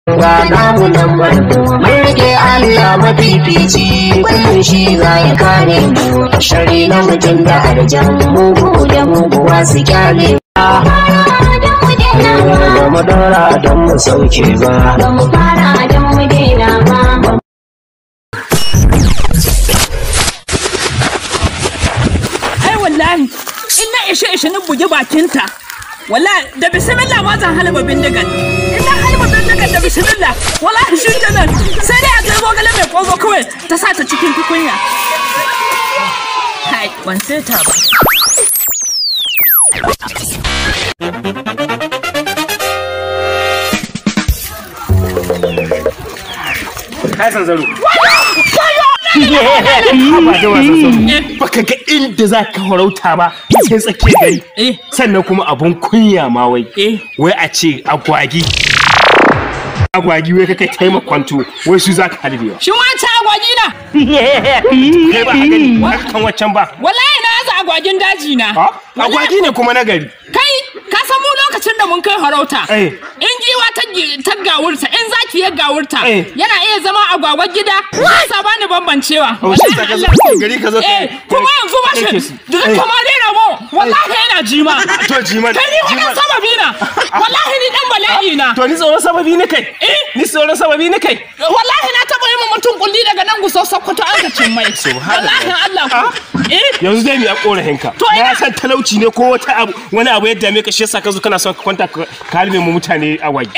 Ga namu nan barko, mun rike Allah mafifici, kullum shi za ya kare mu. Shari na mutum da arjan mugu da muguwa su kyale. Ba mu dora don mu sauke ba. Ba mu fara don mu daina ba. Ai wallahi in na ishe ishe na buge bakinta, wallahi da bismillah ma zan halba bindigan. In na halba bindigan da bismillah, wallahi shi kenan sai dai a kai zogale mai kozo kawai ta sa ta cikin tukunya. Kai, ban sai ta ba. Kai sanzaro. Ba da wasan sauro. Baka ga inda za ka farauta ba sai tsakiyar gari. Sannan kuma abun kunya ma wai. Wai a ce agwagi. Agwagi wai ka kai taimakon wai su za ka halbewa. Shin wancan agwagi na? Kai ba a gani haka kan waccan ba. Wallahi na aza agwagin daji na. Agwagi ne kuma na gari. Kai ka san mu lokacin da mun kai harauta. In giwa ta gawurta, in zaki ya gawurta, yana iya zama agwagwar gida. Sa bani bambancewa. Gari ka zo kuma yanzu ba shi da kuma rera mu wallahi yana jima. To jima. Kai ni wannan sababi na. Wallahi ni dan bala'i na. To ni tsoron sababi ne kai. Ni tsoron sababi ne kai. Wallahi na taba yi mutum kulli daga nan gusau Sokoto an ka cin mai. Wallahi Allah ku. Yanzu dai mu ya korafin ka. Na san talauci ne ko wata abu wani abu ya dame ka shi yasa ka zo kana son ka kwanta ka halbe mu mutane agwagi.